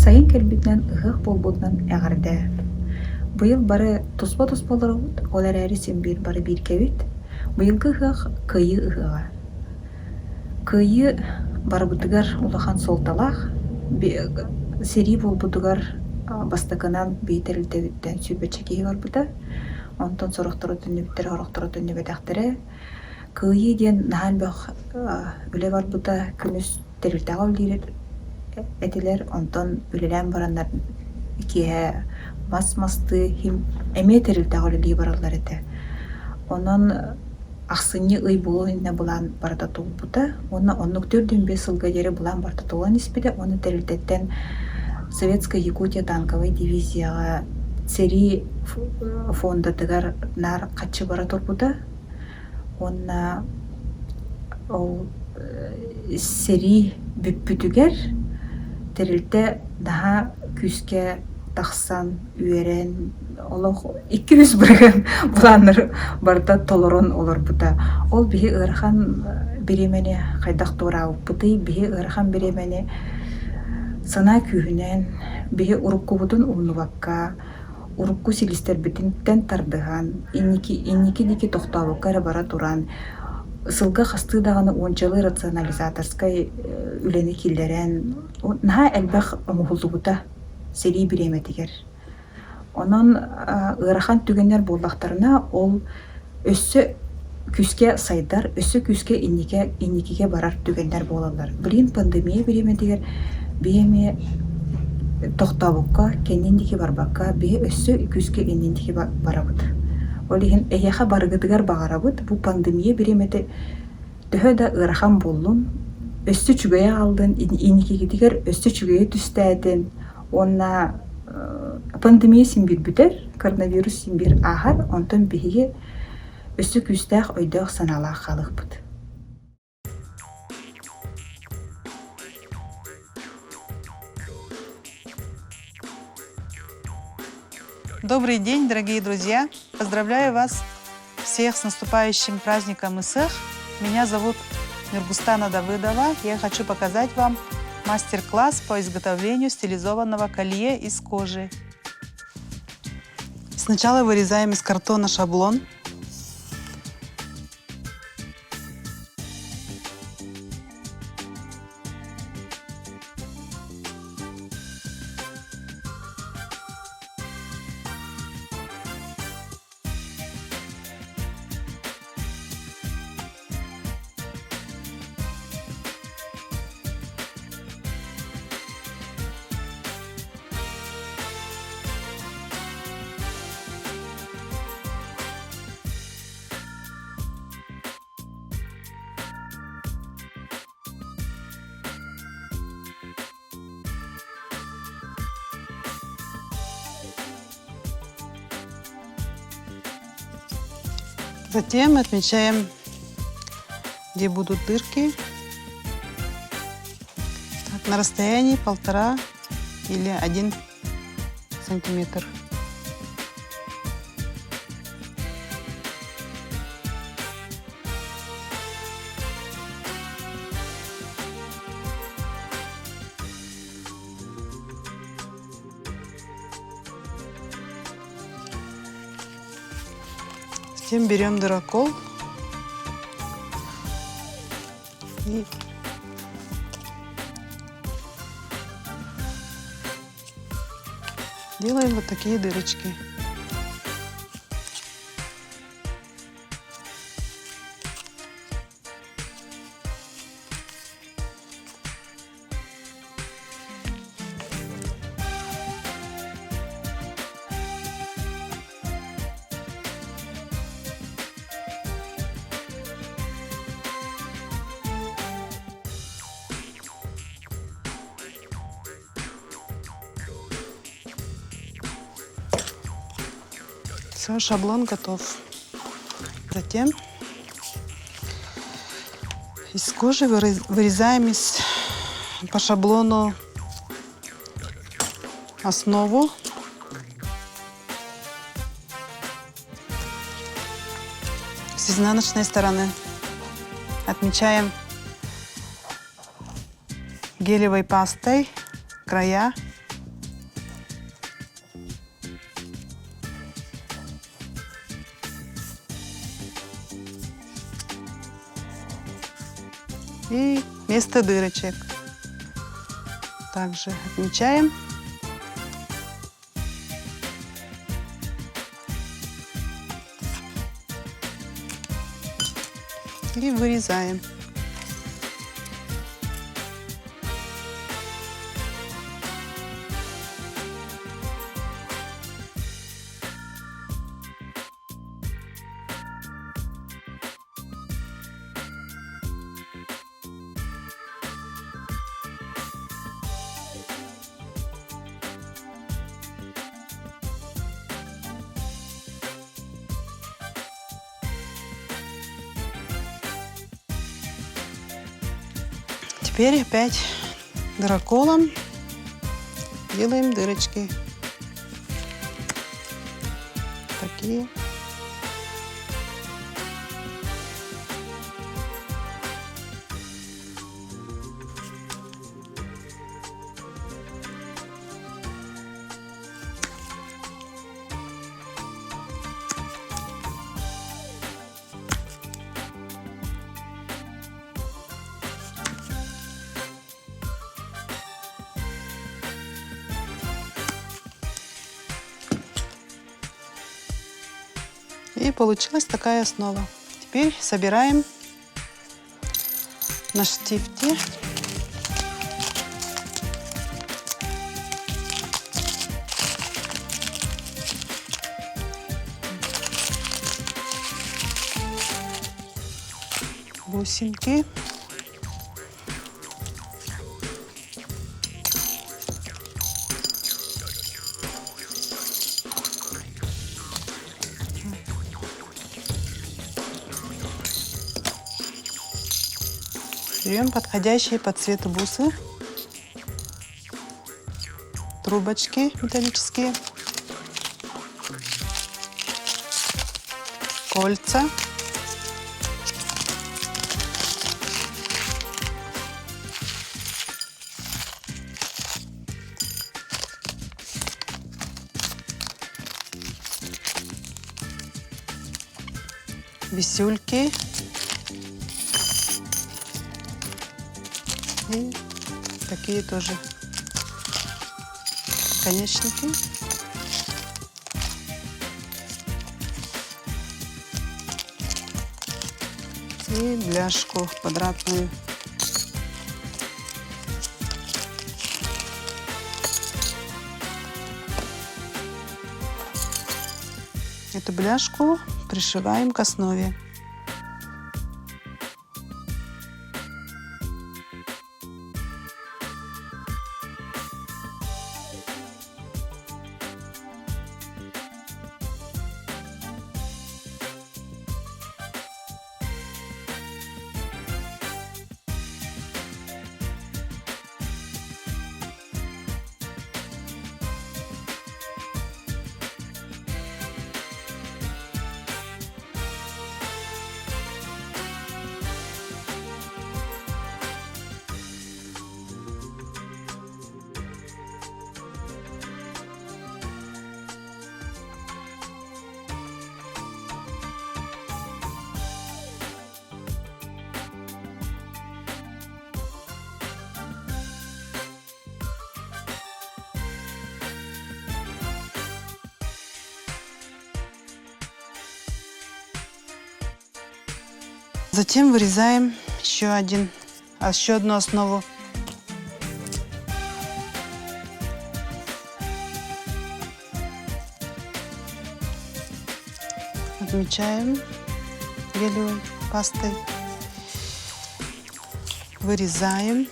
Сайын кэлбитинэн ыһыах буолбутунан эҕэрдэ! Быйыл бары туспа-туспа олоробут, ол эрээри син биир бары бииргэбит. Быйылгы ыһыах Кыайыы ыһыаҕа. Кыайыы барыбытыгар улахан суолталаах. Сэрии буолбутугар бастакынан биир тэрилтэбиттэн сүүрбэччэ киһи барбыта. Онтон сорохторо төннүбүттэрэ, сорохторо төннүбэтэхтэрэ. Кыайыы диэн наһаа элбэх үлэ барбыта. Күнүс тэрилтэҕэ үлэлиир этилэр, онтон үлэлээн бараннар киэһэ мас мастыы эмиэ тэрилтэҕэ үлэлии бараллар этэ. Онон ахсынньы ый буолуон иннинэ былаан барыта туолбута уонна оннук 45 сылга диэри былаан барыта туолан испитэ уонна тэрилтэттэн Советская Якутия танковай дивизияҕа сэрии фондатыгар наар хаччы бара турбута. Уонна ол сэрии бүппүтүгэр тэрилтэ наһаа күүскэ тахсан, үөрэн, олох икки-үс бырыһыан былааннары барыта толорон олорбута. Ол биһи ыарахан бириэмэни хайдах туораабыппытый? Биһи ыарахан бириэмэни санаа күүһүнэн, биһи уруккубутун умнубакка, урукку силистэрбититтэн тардыһан, инники инники диэки тохтообокко эрэ бара туран, сылга хастыы даҕаны уончалыы рационализаторскай үлэни киллэрэн, наһаа элбэх оҥоһуллубута сэрии бириэмэтигэр. Онон ыарахан түгэннэр буоллахтарына, ол өссө күүскэ сайдар, өссө күүскэ инникэ, инникигэ барар түгэннэр буолаллар. Билигин пандемия бириэмэтигэр биһи эмиэ тохтообокко, кэннин диэки барбакка, биһи өссө күүскэ иннин диэки барабыт. Ол иһин эһиэхэ барыгытыгар баҕарабыт, бу пандемия бириэмэтэ төһө да ыарахан буоллун, өссө үчүгэйи аҕаллын, инникигитигэр өссө үчүгэйи түстээтин уонна пандемия син биир бүтэр, коронавирус син биир ааһар, онтон биһиги өссө күүстээх өйдөөх-санаалаах хаалыахпыт. Добрый день, дорогие друзья! Поздравляю вас всех с наступающим праздником Исых. Меня зовут Нюргустана Давыдова. Я хочу показать вам мастер-класс по изготовлению стилизованного колье из кожи. Сначала вырезаем из картона шаблон. Затем отмечаем, где будут дырки. Так, на расстоянии полтора или один сантиметр. Затем берем дырокол и делаем вот такие дырочки. Все, шаблон готов. Затем из кожи вырезаем из, по шаблону основу. С изнаночной стороны отмечаем гелевой пастой края. И место дырочек также отмечаем. И вырезаем. Теперь опять дыроколом делаем дырочки. Такие. И получилась такая основа. Теперь собираем на штифте. Бусинки. Берем подходящие по цвету бусы, трубочки металлические, кольца. Висюльки. И такие тоже конечники. И бляшку квадратную. Эту бляшку пришиваем к основе. Затем вырезаем еще одну основу. Отмечаем гелевой пастой. Вырезаем.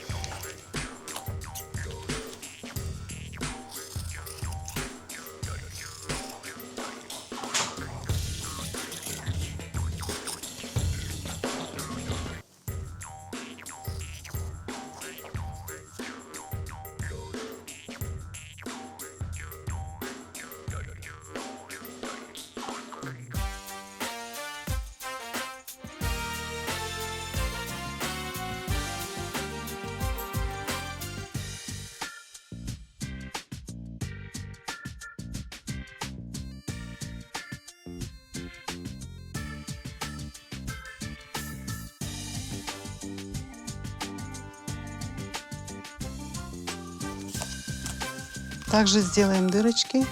Также сделаем дырочки.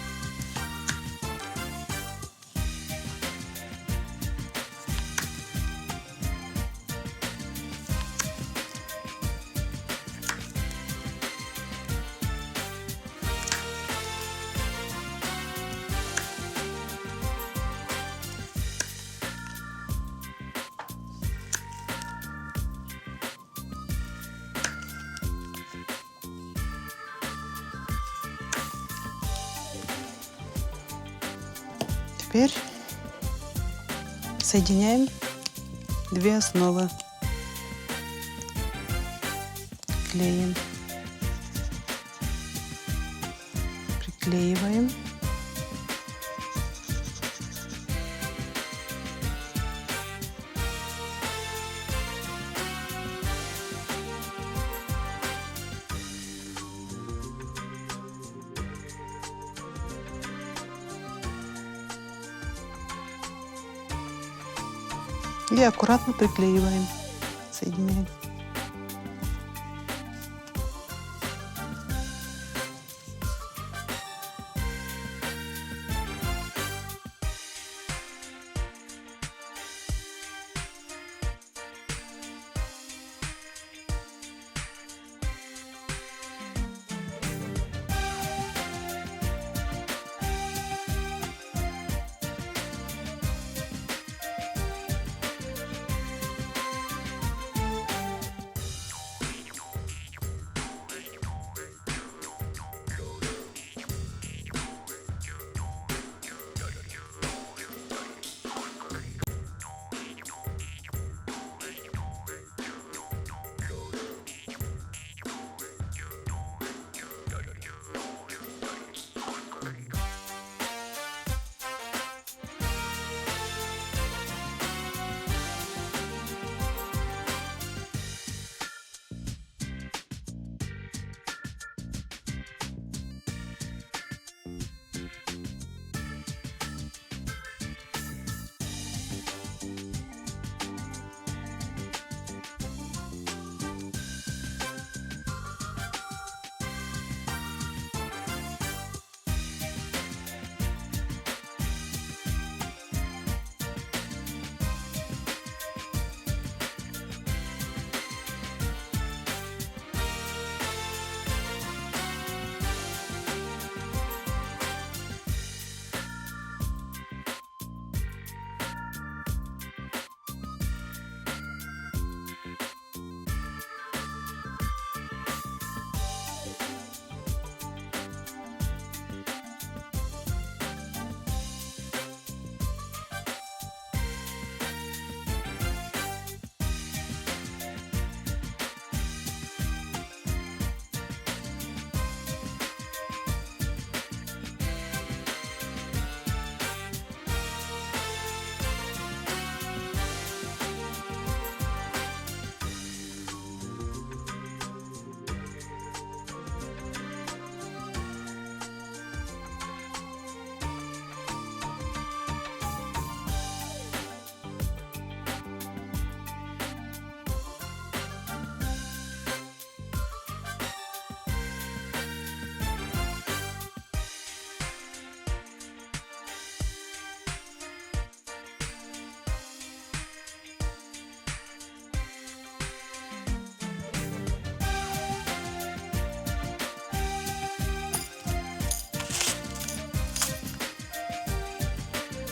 Теперь соединяем две основы. Клеим. Приклеиваем. И аккуратно приклеиваем, соединяем.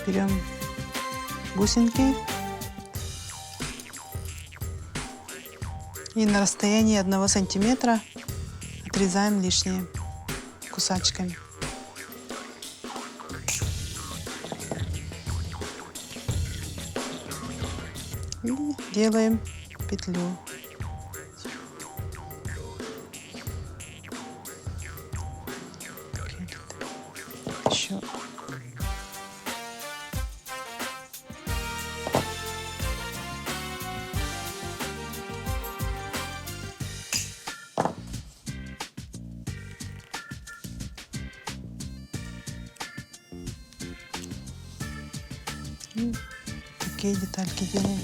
Берем бусинки и на расстоянии 1 сантиметра отрезаем лишнее кусачками. И делаем петлю. Еще. И такие детальки делаем.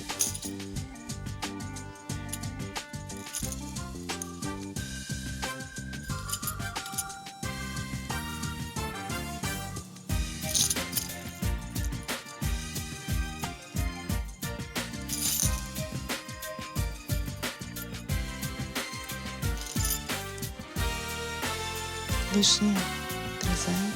Лишнее отрезаем.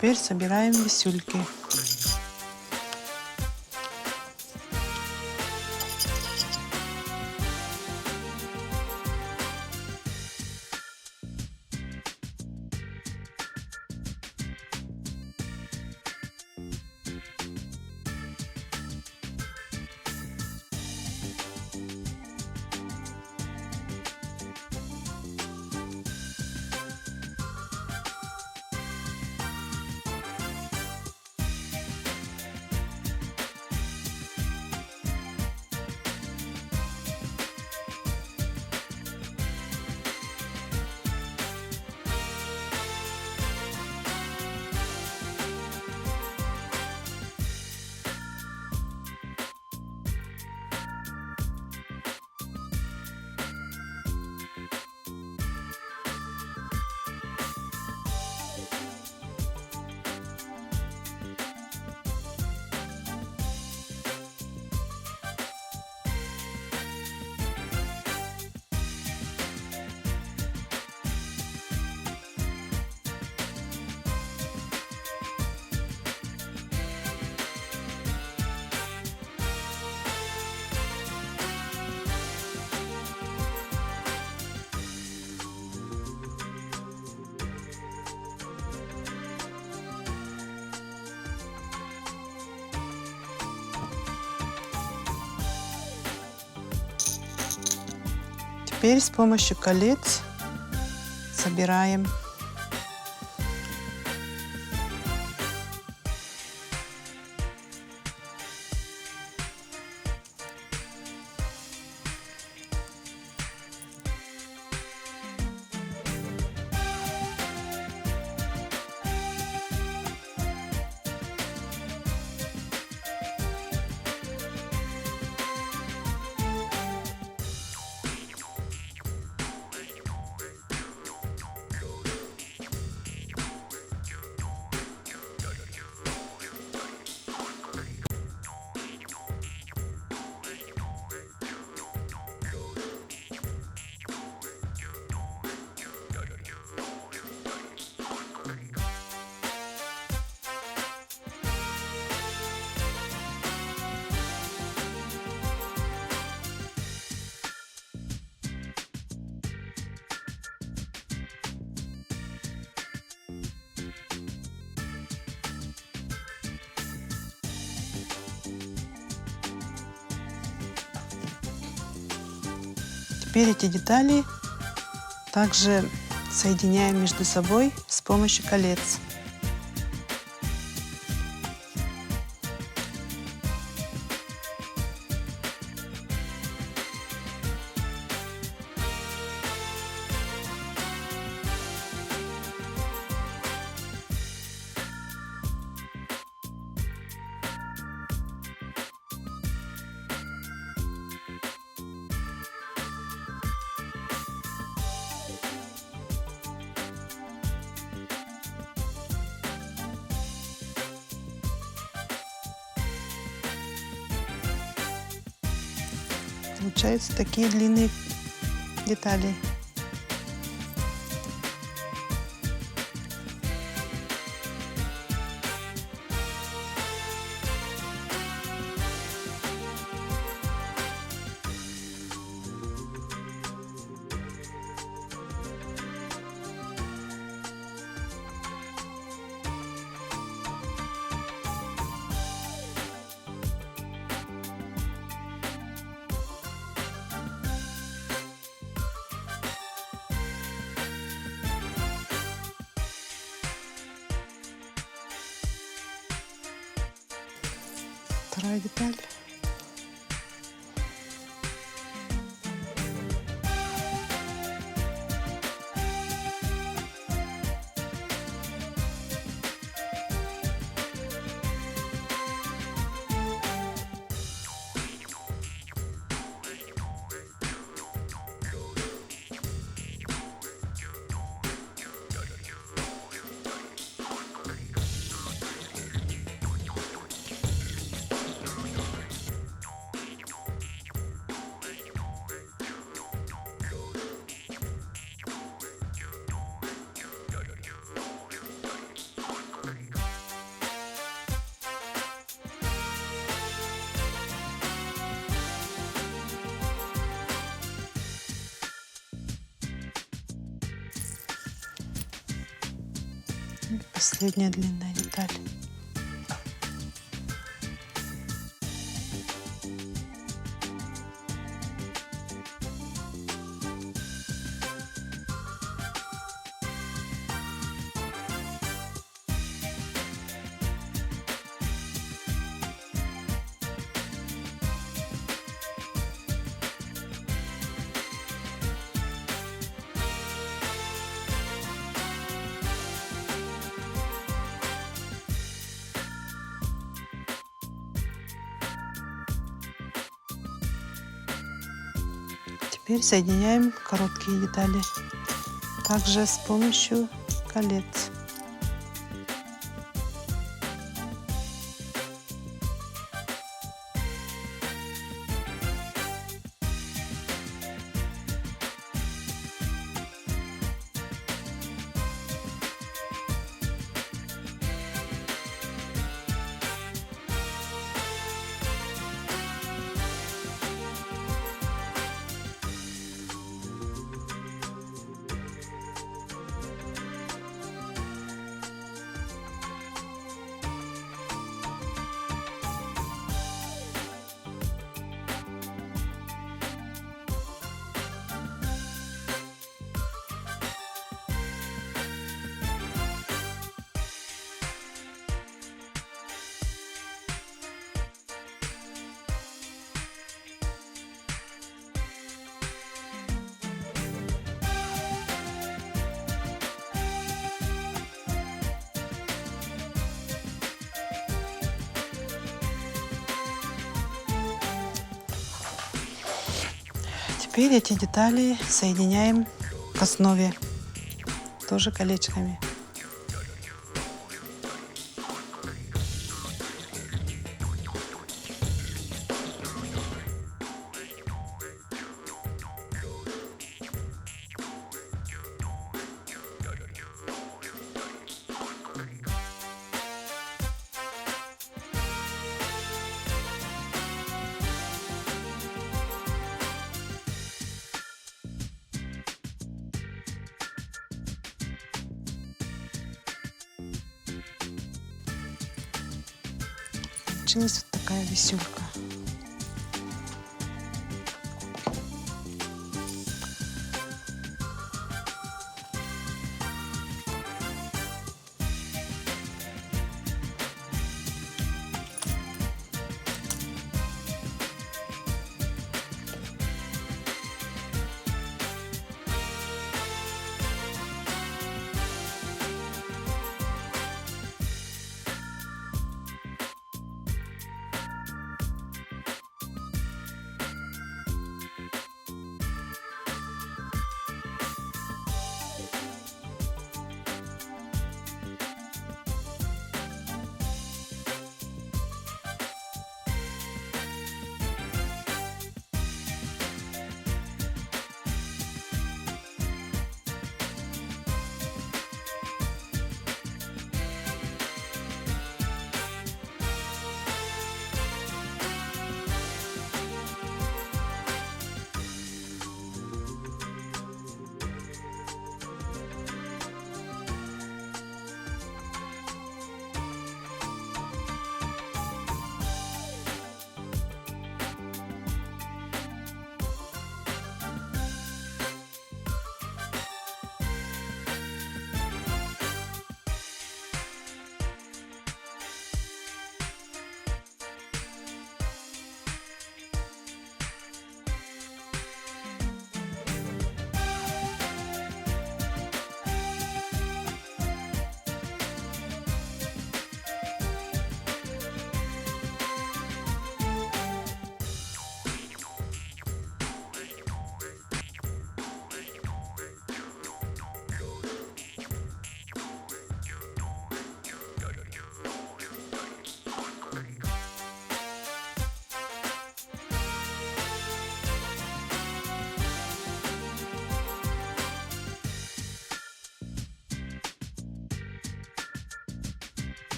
Теперь собираем висюльки. Теперь с помощью колец собираем. Теперь эти детали также соединяем между собой с помощью колец. Получаются такие длинные детали. Вторая деталь. Последняя длинная деталь. Теперь соединяем короткие детали также с помощью колец. Теперь эти детали соединяем к основе, тоже колечками. Получилась вот такая висюлька.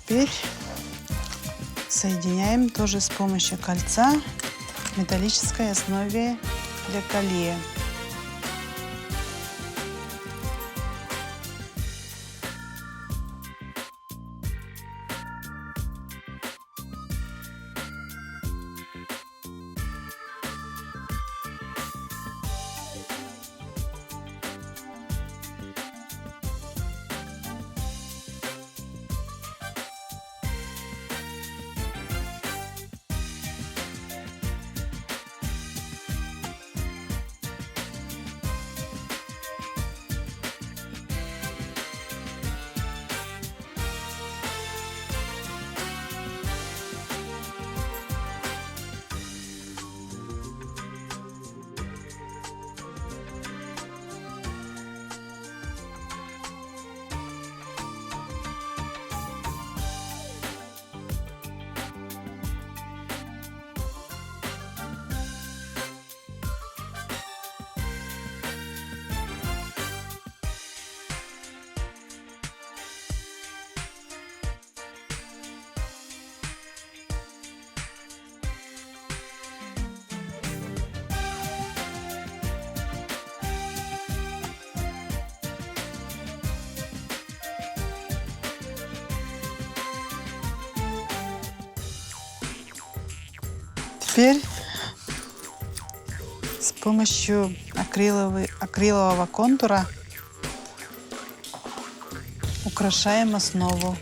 Теперь соединяем тоже с помощью кольца в металлической основе для колье. Теперь с помощью акрилового контура украшаем основу.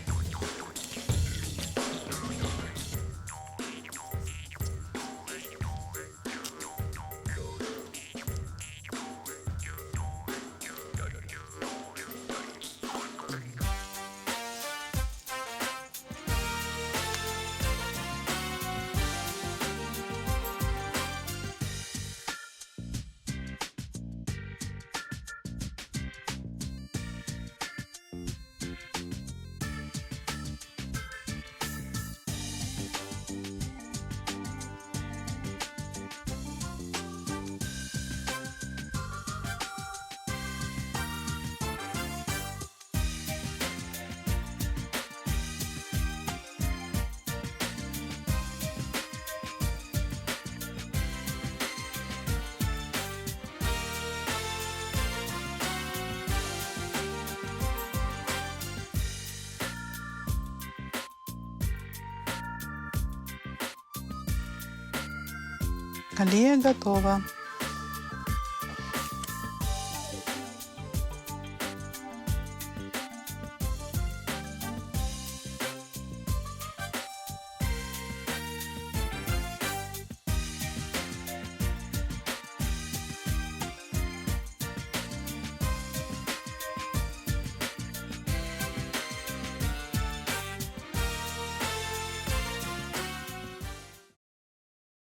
Колье готово.